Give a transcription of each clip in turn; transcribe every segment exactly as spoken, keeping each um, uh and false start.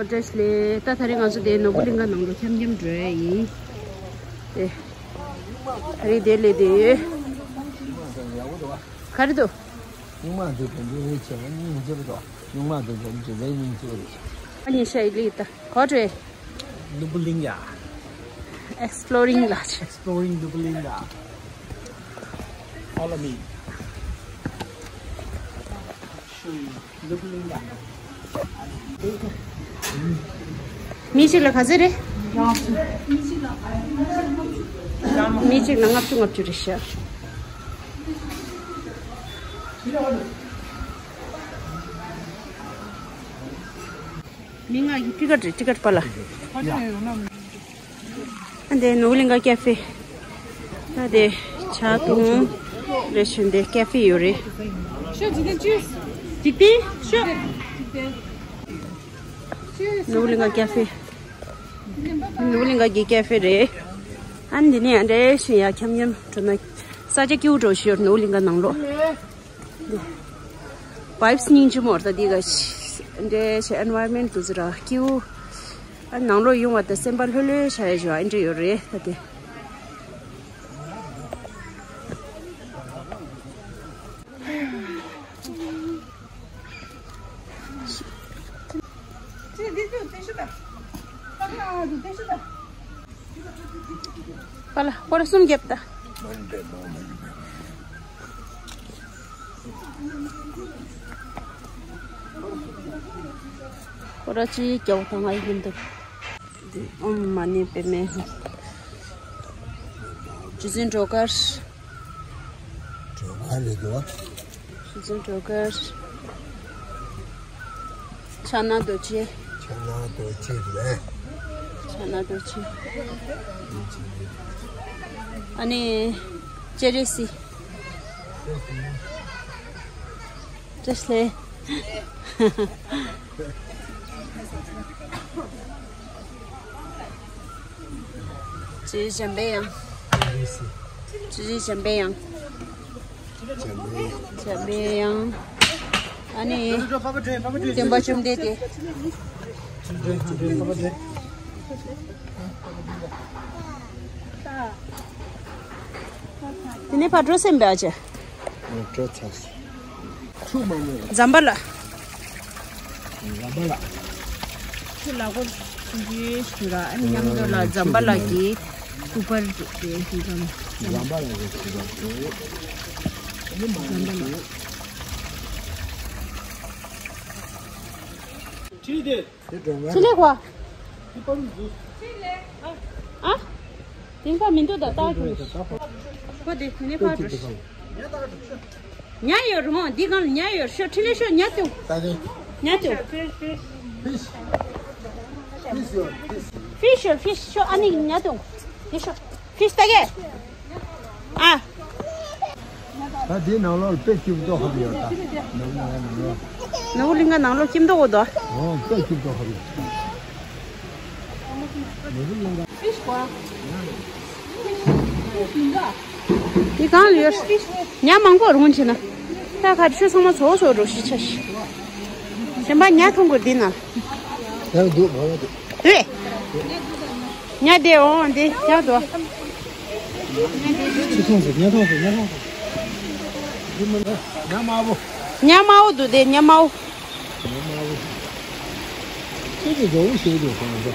བཀྲ་ཤིས་བདེ་ལེགས། ད་ད་རེས་ང་ཚོ་དེ་ནོར་བུ་གླིང་ག་ནང་ལ་འཁྱམ་འཁྱམ་འགྲོ་ཡ་ཡིན། དེ་ད་རེས་དེ་ལས་དེ་ག་རེ་འདུག་སྙིང་མ་འདུག་པའི་འདི་རེད་ཆེ་བ་སྙིང་རྗེ་པོ་འདུག་སྙིང་མ་འདུག་པའི་འདི་རེད་སྙིང་རྗེ་པོ་རེད། ཨ་ནི་ཤ་ཡི་ལི་ད་གོ་དྲོས། ནོར་བུ་གླིང་ག། Exploring ལ། Exploring ནོར་བུ་གླིང་ག། Follow me. Show you. མི་གཅིག་ལ་ག་ཚོད་རེད། མི་གཅིག་ལ་ལྔ་བཅུ་ལྔ་བཅུ་རེད་ཤག་མི་ལྔ་ཡི་ཊི་ཀེ་ཊི་རེད། ཊི་ཀེ་ཊི་པ་ལ། ཨ་འདི་ནོར་བུ་གླིང་ག་ཀེ་ཧྥེ། ད་དེ་ཇ་འཐུང་རེ་བཞིན་དེ་ཀེ་ཧྥེ་ཡོད་རེད། ཤོག་འཇིག་རྟེན་ཅུས། འཇིག་རྟེན་ཤོག་ནོར་བུ་གླིང་ག་ཀེ་ཧྥེ། ནོར་བུ་གླིང་ག་གི་ཀེ་ཧྥེ་རེད། ཨ་འདི་ནས་ཨ་འདྲ་བཞིན་ཡ་འཁྱམ་འཁྱམ་འགྲོ་ན་ས་ཆ་སྐྱིད་པོ་འདྲ་ཞིག་ཡོད་རེད་ནོར་བུ་གླིང་ག་ནང་ལོགས། Vibes སྙིང་རྗེ་མོ་རེད་ད་འདི་ག་འདྲའི་ཆེ་environment དུ་ཟེར་ར་སྐྱིད་པོ། ཨ་ནང་ལོགས་ཡོང་བ་དང་སེམས་པ་ལྷོད་ལྷོད་བྱ་ཡ་ཞོ་ཨ་འདྲ་ཡོད་རེད་ད་དེ། པ་ལ་ཧོར་གསུམ་བརྒྱབ་ད། ཁོ་ར་ཅི་རྒྱག་དང་ང་ཡིན་འདུག་ཨོཾ་མ་ཎི་པདྨེ་ཧཱུྃ། རྗེ་བཙུན་སྒྲོལ་དཀར། སྒྲོལ་དཀར་རེད་འདུག་ཇི་བཞིན་སྒྲོལ་དཀར། ཕྱག་ན་རྡོ་རྗེ། ཕྱག་ན་རྡོ་རྗེ་རེད། ཕྱག་ན་རྡོ་རྗེ། ཨ་ནི། སྤྱན་རས་གཟིགས། བཀྲ་ཤིས་བདེ་ལེགས། ཇི་བཞིན་འཇམ་པའི་དབྱངས། ཇི་བཞིན་འཇམ་པའི་དབྱངས། འཇམ་པའི་དབྱངས། ཨ་ནི། སྟོན་པ་བཅོམ་ལྡན་འདས། དེ་ནས་ཕར་འགྲོ་སེམས་པའི་ཨ་ཅེ། འགྲོ་ཚར་སོང་། ཐུགས་མ་མཉེས། ཛམ་བྷ་ལ། ཛམ་བྷ་ལ། ཁྱེད་ལ་གོ་ཞུ་ར་ཨ་ནི་མཉམ་དུ་ལ་ཛམ་བྷ་ལ་གི་སྐུ་པར་དེ་ཞུ་ར། ཛམ་བྷ་ལ་གི་སྐུ་པར་དེ། ཨ་ནི་མ་ནི་ཞུ། ཁྱེད་དེ། ཕྱི་ལེགས་བ། ཨ། དེང་སང་མི་འདུག་ད་ལྟ་ཁོ་དེ་དེ་ནས་ཕར་འགྲོ། ཉ་ཡོད་རུང་འདི་གང་ལ་ཉ་ཡོད་ཤོ་ཕྱི་ལེགས་ཤོ་ཉ་ཏུང་། ཉ་ཏུང་། ཕིཤ་ཡོད་ཕིཤ། ཕིཤ་ཡོད་ཕིཤ་ཤོ་ཨ་ནི་ཉ་ཏུང་། དེ་ཤོ་ཕིཤ་ལྟ་གས། ཨ། ད་དེའི་ནང་ལོགས་ལ་དཔེ་སྐྱིད་པོ་ཏོག་ཧ་གི་ཡོད་ད། ནོར་བུ་གླིང་ག་ནང་ལོགས། ནོར་བུ་གླིང་ག་ནང་ལོགས་སྐྱིད་མདོག་འོ་དོ། ཨོ་དཔེ་སྐྱིད་པོ་ཏོག་ཧ་གི་ཡོད། ནོར་བུ་གླིང་ག། འདི་གང་ལ་ཡོད། ཉ་མང་པོ་རུང་ཆེ་ན། ད་ག་ཆུ་ཚང་མ་ཚོ་ཚོ་འགྲོ་ཤི་ཆ་ཤི། གཞན་པ་ཉ་མཐོང་དགོས་འདི་ན། ཡང་འདུག་མ་ལ་འདུག་དེ། ཉ་དེ་འོང་དེ་ཡག་འདུག་ཆུ་མཐོང་ཟེར་ཉ་མཐོང་ཟེར་ཉ་མཐོང་ཟེར། ཉ་དམར་པོ། ཉ་དམར་པོ་འདུག་དེ་ཉ་དམར་པོ། ཉ་དམར་པོ། ཁྱེད་ཀྱི་མགོ་བོ་ཞིག་འདུག་ཁོང་ཚོ།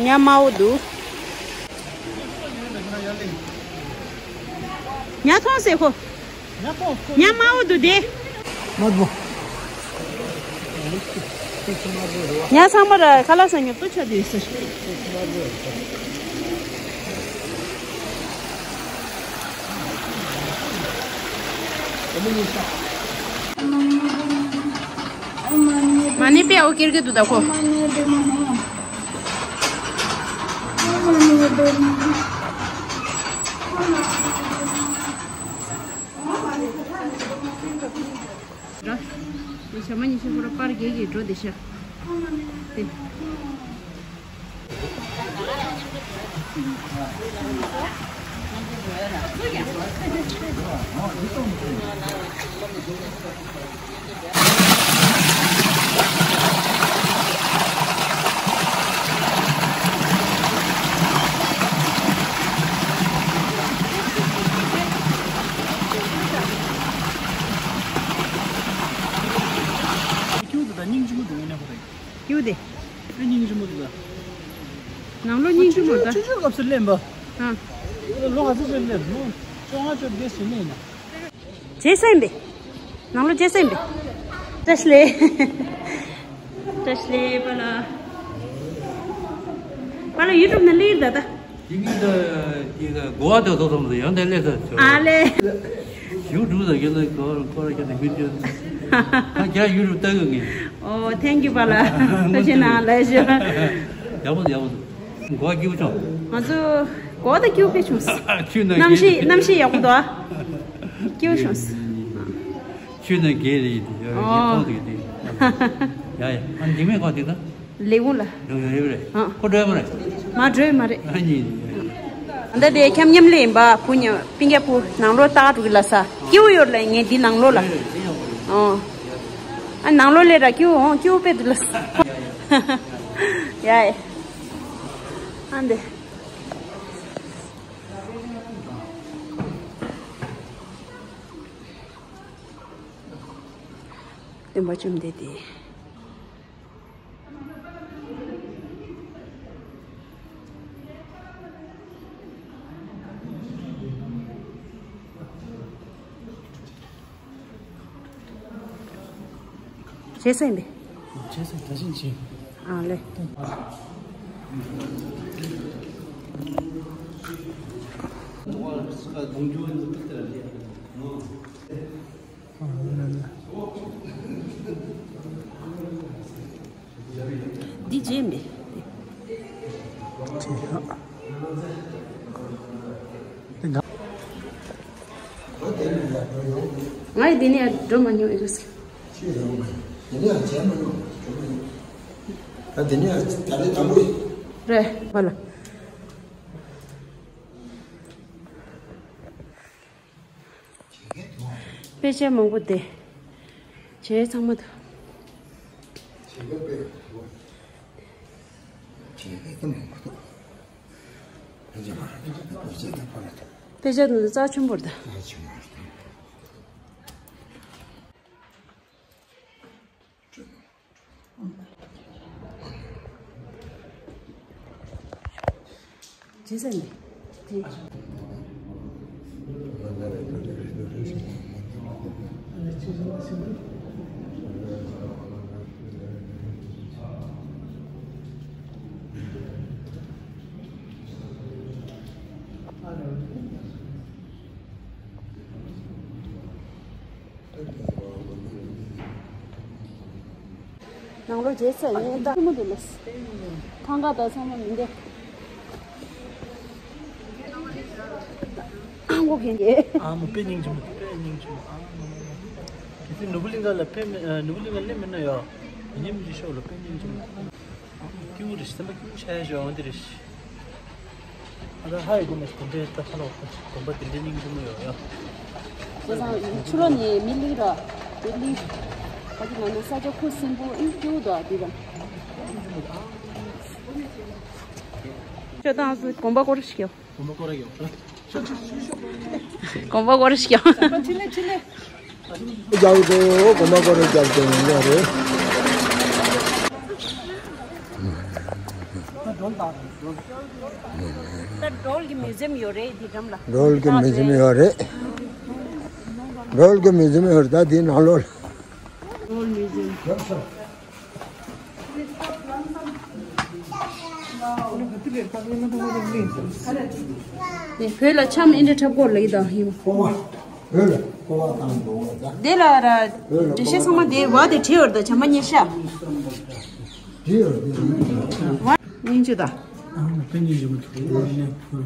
ཉ་དམར་པོ་འདུག་ཉ་མཐོང་ཟེར་ཁོ། ཉ་དམར་པོ་འདུག་དེ། དམར་པོ། ཉ་ཚང་མ་ར་ཁ་ལག་ཟ་མྱུར་དུ་ཆགས་བསྡད་ཟེར། མ་ཎི་དཔེ་འོ་ཀེར་གི་འདུག་ད་ཁོ། ར། དེ་ཞྭ་མོ་གཉིས་ཤིག་ཁོ་ར་པར་རྒྱག་གི་འགྲོ་དེ་ཤ། དེ། སྙིང་རྗེ་མོ་འདུག་ཡིན་ན་ཁོ་ཐག་ཡིན། ཡོད་དེ། ཨེ་སྙིང་རྗེ་མོ་འདུག་ད། ནང་ལོ་སྙིང་རྗེ་མོ་ད། ཆུ་ཆུ་སྐབས་སུ་སླེབས་པ། ཨ། ལོ་ག་ཚོད་ཚོད་སླེབས་ལོ། བཅོ་ལྔ་བཅོ་བརྒྱད་ཟིན་ནས་ཡིན་ན། རྗེས་སེམས་པས། ནང་ལོ་རྗེས་སེམས་པས། བཀྲ་ཤིས་བདེ་ལེགས། བཀྲ་ཤིས་བདེ་ལེགས་པཱ་ལགས། པཱ་ལགས་ཡུ་ཊུབ་ནང་སླེབས་ད་ད། དེ་གི་ད་དེ་ག་གོ་བ་དེ་ཚོ་ཙམ་དུ་ཡང་དེ་སླེབས་ཚར་ཆོག་ཨ་ལེ། ཡུ་ཊུབ་ད་གི་ལ་གོ་གོ་ར་ཁྱེད་དེ་མི་ཅོ། ད་རྒྱ་ཡུ་ཊུབ་ལྟ་གི་ངས། ཨོ་ཐེང་ཀྱུ་པཱ་ལགས། ཐུགས་རྗེ་གནང་ལགས་ཞུ། ཡག་པོ་ཡག་པོ། གོ་བ་སྐྱིད་པོ་བྱུང་། ང་ཚོ་གོ་བ་ད་སྐྱིད་པོ་དཔེ་བྱུང་། ཆུ་ནང་གནམ་གཤིས་གནམ་གཤིས་ཡག་པོ་འདུག་ཨ། སྐྱིད་པོ་བྱུང་། ཆུ་ནང་གས་རེད་དེ་ཡོད་རེད་ཨོ། མཐོང་དེ་དེ། ཡ་ཡ་ཨ་འདི་མེད་གོ་དེ་ད། ལས་ཁུངས་ལ། ཡོང་ཡོང་ཡོད་རེད། ཨ། ཁོ་འགྲོ་ཡ་མ་རེད། མ་འགྲོ་ཡ་མ་རེད། ཨ་ནི། ད་ལྟ་དེ་ཁྱམས་མཉམ་ལས་ཡིན་པ་བུ་ཉ་སྤུན་ཀྱག་བུ་ནང་ལོགས་ལྟ་འགྲོ་གི་ལ་ས་སྐྱིད་པོ་ཡོད་ལ་ངས་འདི་ནང་ལོགས་ལ། ཨོ། ཨ་ནང་ལོགས་ལས་ར་སྐྱིད་པོ་ཨོ་སྐྱིད་པོ་དཔེ་འདུག་ལ་ས། ཡ་ཡ། ཨ་འདི། སྟོན་པ་བཅོམ་ལྡན་འདས། བྱས་ས་ཡིན་པས། བྱས་ས་ད་ཕྱིན་ཆད། ཨ་ལེ། འདི་བརྗེད་མེད། ང་ཡི་འདི་ནས་འགྲོ་མ་མྱོང་ཨེ་རེད། རེད་བ་ལ། དཔེ་ཆ་མང་པོ་དེ། བྱས་ཚང་མ་དང་། དཔེ་ཆ་དེ་ཚོ་རྩ་ཆེན་པོ་རེད་ད། ཇི་ཟེར་ནས། ནང་ལོགས་རྗེས་ཚ་ཡིན་ད་མོ་དེ་ལས། ཐང་ག་ད་ཚང་མ་མི་འདུག་ཨ་མགོ་གན་གྱི། ཨ་མོ་དཔེ་སྙིང་རྗེ་མོ་དཔེ་སྙིང་རྗེ་མོ་ཨ་མོ། དེ་ཚེ་ནོར་བུ་གླིང་ག་ལ་དཔེ་མེད་ནོར་བུ་གླིང་ག་སླེབས་མེད་ན་ཡོ། ཉིན་མི་ཤོག་ལ་དཔེ་སྙིང་རྗེ་མོ། སྐྱིད་པོ་རེད། སེམས་པ་སྐྱིད་པོ་ཆགས་ཡ་ཞོག་འོང་དེ་རེད། ཨ་ད་ཧ་ཡི་དགོན་པ་དེ་འདྲའི་ད་ཧ་ལོ་དགོན་པ་དེ་འདྲའི་སྙིང་རྗེ་མོ་ཡོད་ཡ། བྱས་ཙང་ཕྱི་ལོགས་ནས་མི་གླིང་ར་དེ་གླིང་། ད་ཅི་ང་ནི་ས་ཆ་ཁུ་སིམ་པོ་ཨིན་སྐྱིད་པོ་འདུག་ཨ་དེ་ར། ཁྱོད་ཏང་སུ་དགོན་པ་སྐོར་ཞིག་ཡོད། དགོན་པ་སྐོར་ཡོད། དགོན་པ་སྐོར་ཞིག་ཡོད། རྒྱག་དོ་གོ་མ་གོ་རེ་རྒྱག་དོ་ཡིན་ཡ་རེད། ད་སྒྲོལ་གྱི་མིའུ་ཛིམ་ཡོད་རེད་དེ་འགྲམ་ལ། སྒྲོལ་གྱི་མིའུ་ཛིམ་ཡོད་རེད། སྒྲོལ་གྱི་མིའུ་ཛིམ་ཡོད་རེད་ད་དེའི་ནང་ལོགས་ལ། སྒྲོལ་མིའུ་ཛིམ། དེ་བོད་ལ་འཆམ་ཨེ་འདྲ་འཁྲབ་སྐོར་ལ་ཡི་དང་ཡིན། བོད་ལ་ཀོ་བ་བཏང་འགྲོ་བ་ད། དེ་ལ་ར་འགྲེལ་བཤད་ཚང་མ་དེ་བ་དེ་བྲིས་ཡོད་ད་བྱམས་པ་ཉེ་ཤ། བྲིས་ཡོད་དེ་ཡིན། བ་སྙིང་རྗེ་ད། ཨ་མ་དཔེ་སྙིང་རྗེ་མོ་ཐུག་ཡོད་ནས་ཁུར།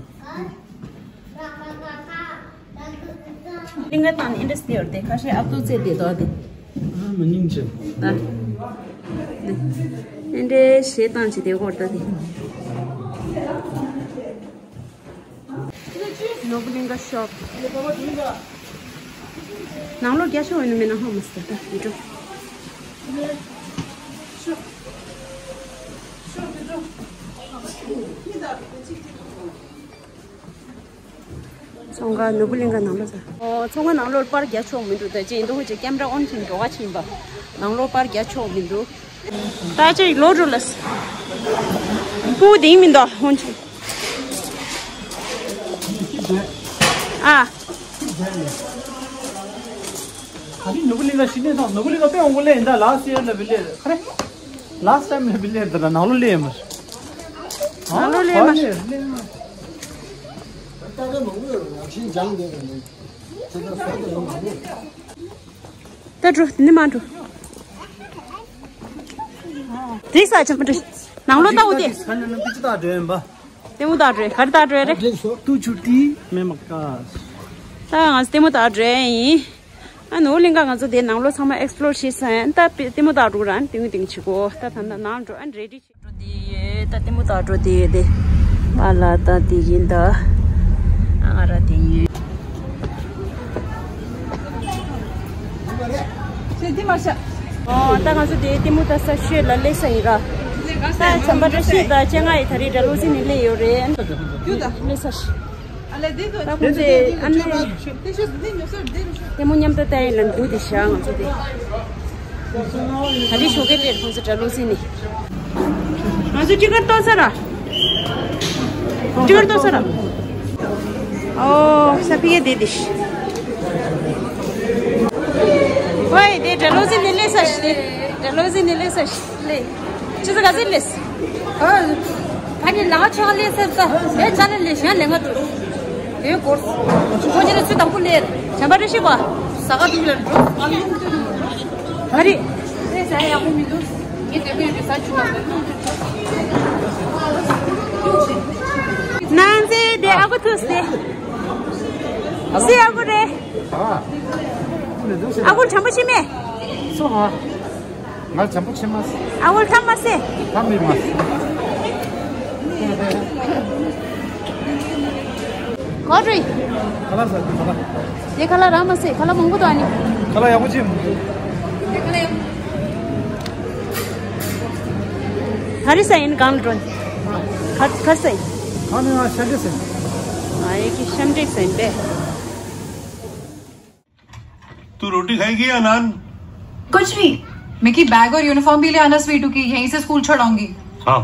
གླིང་ག་དང་ཨེ་འདྲ་སྟེ་ཡོད་དེ་ཁ་ཤས་ཨབ་ཏུ་ཙེ་དེ་དོ་དེ། ཨ་མ་སྙིང་རྗེ། ད། ཨེ་འདྲ་ཞེ་སྡང་བྱེད་དེ་ཧོར་ད་དེ། ནོར་བུ་གླིང་ག་ཤོག་ནང་ལོགས་རྒྱ་ཤོག་ཡོད་ན་མེད་ན་ཧ་མ་སི་ད་ཡི་འགྲོ། ཚོང་ཁང་ནོར་བུ་གླིང་ཁ་ནང་ལོགས་ས། ཨོ། ཚོང་ཁང་ནང་ལོགས་པར་རྒྱག་ཆོག་མི་འདུག་ད་ཅི་ཡིན་དུ་ཅི་ཀེམ་ར་ཨོན་ཕྱིན་འགྲོ་ག་ཕྱིན་པ། ནང་ལོགས་པར་རྒྱག་ཆོག་མི་འདུག་ད་ཅི་ལོ་འགྲོ་ལ་ས། སྤུ་དིང་མི་འདུག་ཧོན་ཆི། ཨ། ཨ་ནི་ནོར་བུ་གླིང་ཁ་ཤི་ནས་སོང་། ནོར་བུ་གླིང་ཁ་དཔེ་འོང་གོ་ལེ་ཡིན་ད། ལ་སི་ཡར་ལ་བི་ལེ་ཁ་རེ། ལ་སི་ཊའིམ་ལ་བི་ལེ་ད་ལ་ནང་ལོགས་ལེ་མ། ནང་ལོགས་ལེ་མ། ཨ་ལེ་ལེ་མ། ད་འགྲོ་དེ་ནི་མ་འགྲོ། དེ་ས་ཆ་མ་འགྲོ། ནང་ལོགས་ལྟ་བུ་དེ། ལྟད་མོ་ལྟ་འགྲོ་ཡིན་པ། ལྟད་མོ་ལྟ་འགྲོ་ཡིན། ག་རེ་ལྟ་འགྲོ་ཡིན་རེད། ཏུ་ཆུ་ཏི་མེ་མ་ཀ་ད་ང་ཚོ་ལྟད་མོ་ལྟ་འགྲོ་ཡིན། ཨ་ནོར་བུ་གླིང་ཁ་ང་ཚོ་དེ་ནང་ལོགས་ཚང་མ་ཨེགས་པི་ལོར་བྱས་ཚར་ཡིན། ད་ལྟད་མོ་ལྟ་འགྲོ་ར་ཏིང་ཏིང་བྱེད་གོ་ད་ད་ད་ནང་འགྲོ་ཨ་རེ་ཌི་བྱེད་འགྲོ་དེ་ཡོད། ད་ལྟད་མོ་ལྟ་འགྲོ་དེ་ཡོད་དེ། ཨ་ལ་ད་དེ་ཡིན་ད། ཨ་ང་ར་དེ་ཡོད། ཨོ་ད་ང་ཚོ་དེ་ལྟད་མོ་ལྟ་ས་ཤོད་ལ་སླེབས་ས་ཡིན་ར། ད་བྱམས་པ་བཀྲ་ཤིས་དང་སྤྱན་སྔ་ཡི་ད་རེས་སྒྲ་ལོ་ཟིན་ནས་སླེབས་ཡོད་རེད། སླེབས་ས་ཤི། ད་ཁོང་ཚོས་ཨ་ནི་ལྟད་མོ་མཉམ་དུ་ལྟ་ཡིན་ལ་འདུག་དེ་བཞག་ང་ཚོ་དེ། ད་རེས་ཞོགས་ཀས་སླེབས་ཁོང་ཚོ་སྒྲ་ལོ་ཟིན་ནས། ང་ཚོ་ཊི་ཀེཊ་ཏོ་ས་ར། ཊི་ཀེཊ་ཏོ་ས་ར། ཨོ་ས་ཕི་ཡ་དེ་དེ་ཤི། ཝེ་དེ་སྒྲ་ལོ་ཟིན་ནས་སླེབས་ས་ཤི་དེ། སྒྲ་ལོ་ཟིན་ནས་སླེབས་ས་ཤི་ལེ། ཆི་ཟ་ག་ཟིན་ལེས། ཨ་ནི་ལ་ཆ་ལེ་སེ་ས་དེ་ཅ་ལེ་ལེ་ཞན་ལེ་ང་ཏུ་དེ་གོར་ཁོ་ཅི་ལེ་ཚུ་དང་པོ་ལེ་བྱམས་པ་བཀྲ་ཤིས་པ་ས་ག་དུ་ལེ་འགྲོ། ཨ་རི་དེ་ས་ཡག་པོ་མི་འདུག་ངས་དེ་བས་ས་ཆུ་ནང་ནང་ཚེ་དེ་ཨ་ཁུ་ཐུག་སྟེ། སི་ཨ་ཁུ་རེད། ཨ་ཁུ་བྱམས་པོ་ཤི་མེད། སོ་ཧ། ང་བྱམས་པོ་ཆེ་མ་སི། ཨ་ཁུ་ཐ་མ་སི། ཐ་མི་མ་སི། གོ་རི། ཁ་ལག་ཟ་དུས་ཁ་ལག་དེ་ཁ་ལག་རག་མ་སི། ཁ་ལག་མང་པོ་འདུག་ཨ་ནི། ཁ་ལག་ཡག་པོ་ཆེ་མང་པོ། དེ་ཁ་ལག་ཡག་པོ། ག་རེ་ཟ་ཡིན་གང་ལ་འགྲོ། ག་ག་རེ་ཟ་ཡིན། ཁ་ནི་ང་ཤ་འདྲེ་ཟ་ཡིན། ཨ་ཡེ་ཀི་ཤ་འདྲེ་ཟ་ཡིན་པས། तू रोटी खाएगी या नान? कुछ भी। मिकी, बैग और यूनिफॉर्म भी ले आना स्वीटू की, यहीं से स्कूल छोड़ाऊंगी। हाँ।